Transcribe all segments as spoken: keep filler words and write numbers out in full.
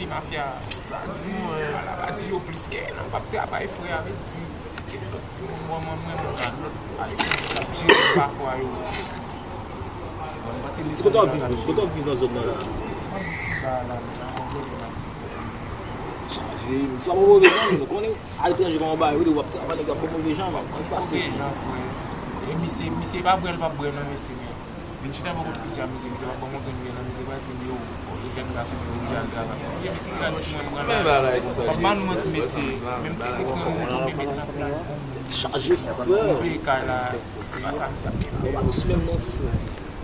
kite mafya. Sa di mwen, ala pa di yo plis ke nan p ap travay frè avèk di. Gen lòt timoun mwen, mwen, mwen, mwen, lòt aletranje k ap jere pafwa yo. Bon, m panse se kote w ap viv menm? Kote w ap viv nan zòn nan la? Mwen viv Kiba la, nan yon zòn la. Chaje, sa pa move jan, men nou konnen aletranje kòman bagay, wi, w ap travay, nèg ap ba w move jan, men, mwen pase. Move jan, frè. E misye, misye pa bwè, l p ap bwè, non, mesye, men. Vin chita bò kot misye a, misye, misye pa ban mwen grenn vye nan, misye pa di m, yo, bon, yo jèn gason yo oblije al travay. Yo met ti rad sou mwen, m pran bagay. Pa ban nou manti, mesye. Menm teknisyen yo tonbe met nan plan. Chaje frè. Mwen peye kay la, se pa sa misye ap gen. Ou sou menm non frè.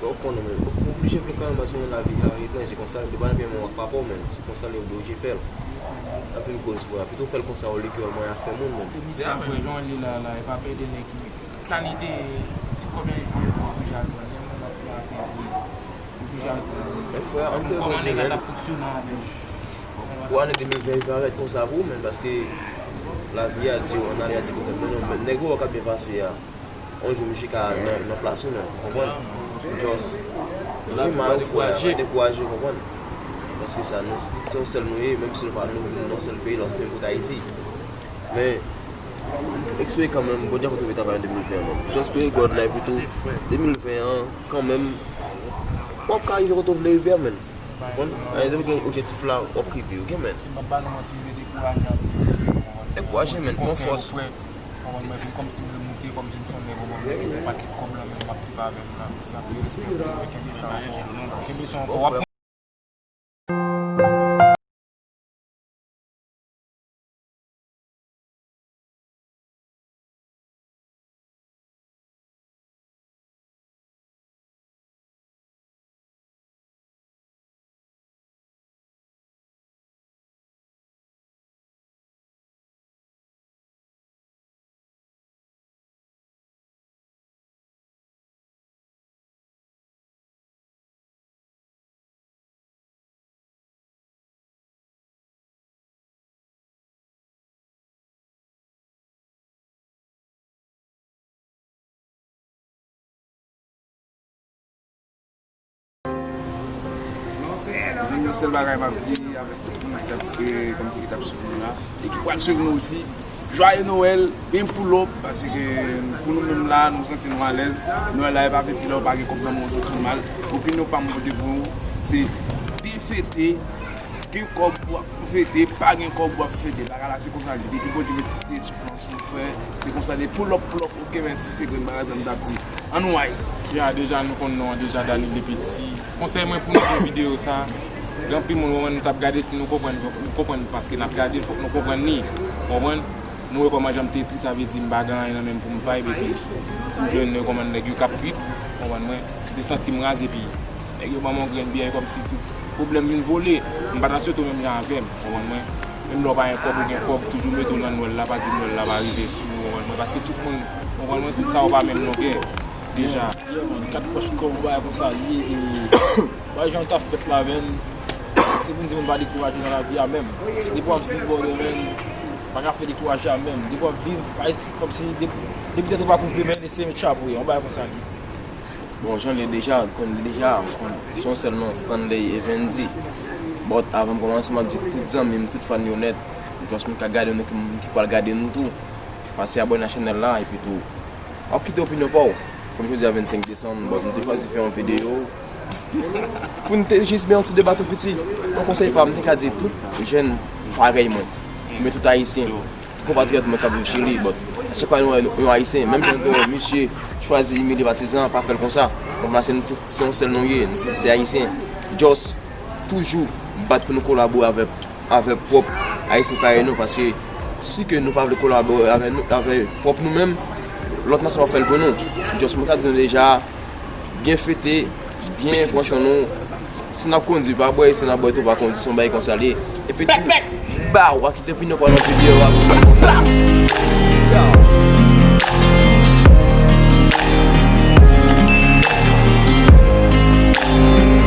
Bon, ou konnen, men ou oblije vle kanmenm, paske yon lavi a etranje konsa, li pa nan pye men w ak papa w, men se konsa li oblije fè l. L ap vin koz frè. Pito fè l konsa olye ke w al mwen afè moun, men. Misye a vre, jan w li la, la, e pa pede nèg ki Kalite ti kòb yo oblije al pran, menm nan fevriye, oblije al pran. Men frè, ann priye Bondye, men. Pou ane de mil ven pa rèt konsa pou ou menm, paske lavi a di, annale a di pou tèt mwen, non, men nèg ou wè k ap byen pase a, yon jou misye ka nan, nan plas ou menm, ou konprann? Just, pa dekouraje, ou konprann? Paske sa, nou, se yon sèl nou ye, menm si nou pa, nou vin nan yon sèl peyi, lòske nou tout Ayiti. Men, espere kanmenm, Bondye ap fè w twouve travay an de mil ven an, man. Just pray God, like, pou tou, de mil ven an, kanmenm, w ap ka rive kote w vle rive a, man. Bon, lè w gen objektif la, w ap rive, ok, man. Si m ap ba nou manti, m te dekouraje anpil, mesye. Dekouraje, man, pran fòs. Mwen vin kòmsi m vle moute, kòmsi m se yon nèg, mwen menm, yon pakèt kòb nan men m, m ap tripe avè m la, mesye, anpil respè pou ou, kenbe sa ankò. Kenbe sa ankò. W ap Yon sèl bagay m ap di avèk tout moun ki ap, eh, kòmsi ki t ap swiv nou la, e ki pral swiv nou osi, Joyeux Noël, byen pull up, paske pou nou menm la, nou santi nou alèz. Nwèl la, e pa vle di lè w pa gen kòb nan men w, w santi w mal. Opinyon pa m pote pou ou, se byen fete, gen kòb w ap fete, pa gen kòb w ap fete. Bagay la, se konsa l ye. Depi Bondye mete espri ansanm, frè, se konsa l ye. Pull up, pull up, oke, mèsi, se grenn bagay sa m t ap di. Ann wè. Ya, deja, nou konn non an, deja, Dany Lepeti. Konsèy mwen pou nou pou videyo sa, gen anpil moun, konprann, nou t ap gade, si nou konprann, nou konprann, paske n ap gade, fòk nou konprann li, konprann? Nou wè kòman jan m te tris, sa vle di m pa gen anyen nan men m pou m vibe, epi m jwenn, konprann, nèg yo k ap rit, konprann mwen, m te santi m raze, epi nèg yo ban m yon grenn byè, e kòmsi tout pwoblèm vin vole. M pa ta swete w menm jan avè m, konprann mwen? Menm lè w pa gen kòb, ou gen kòb, toujou mete w nan nwèl la, pa di nwèl la pa rive sou ou, konprann mwen? Paske tout moun, konprann mwen, tout sa yo pa menm longè, deja. Yeah, man, kat pòch kòb, yon bagay konsa li ye, e bay jan w t ap fèt la, menm. Se pou n di moun pa dekouraje nan lavi a menm. Se depi w ap viv, brother, menm, pa ka fè dekouraje a menm. Depi w ap viv, pa esi, kòmsi depi, depi tèt ou pa koupe, menm, eseye met chapo, yon bagay konsa li. Bon, jan l ye deja, ou konn li deja, ou konn. Se yon sèl non, Stanley Evendy. But avan m kòmanse, m ap di tout zanmi m, tout fan yo nèt, just moun k ap gade nou, ki, ki pral gade nou tou, pase abòne a chanèl la, epi tou, w ap kite opinyon pa w. Kòm jodi a vennsenk desanm, but m te chwazi fè yon videyo pou n te jis bay yon ti deba tou piti. Yon konsèy pa m, m te ka di tout jèn parèy mwen, men tout ayisyen, tout konpatriyòt mwen k ap viv Chili, but a chak fwa nou wè yon ayisyen, menm jan nou wè misye chwazi imilye patizan, pa fè l konsa. Donk la, se nou tout, se yon sèl nou ye, nou tout se ayisyen. Just toujou bat pou nou kolabore avèk avèk pwòp ayisyen parèy nou, paske si ke nou pa vle kolabore avèk nou, avèk pwòp nou menm, lòt nasyon ap fè l pou nou. Just mwen ta di nou deja, byen fete, byen pran swen nou. Si n ap kondi, pa bwè, si n ap bwè tou, pa kondi, se yon bagay konsa li ye. Epi tou, ba w a kite opinyon pa w nan videyo a, se yon bagay konsa li ye.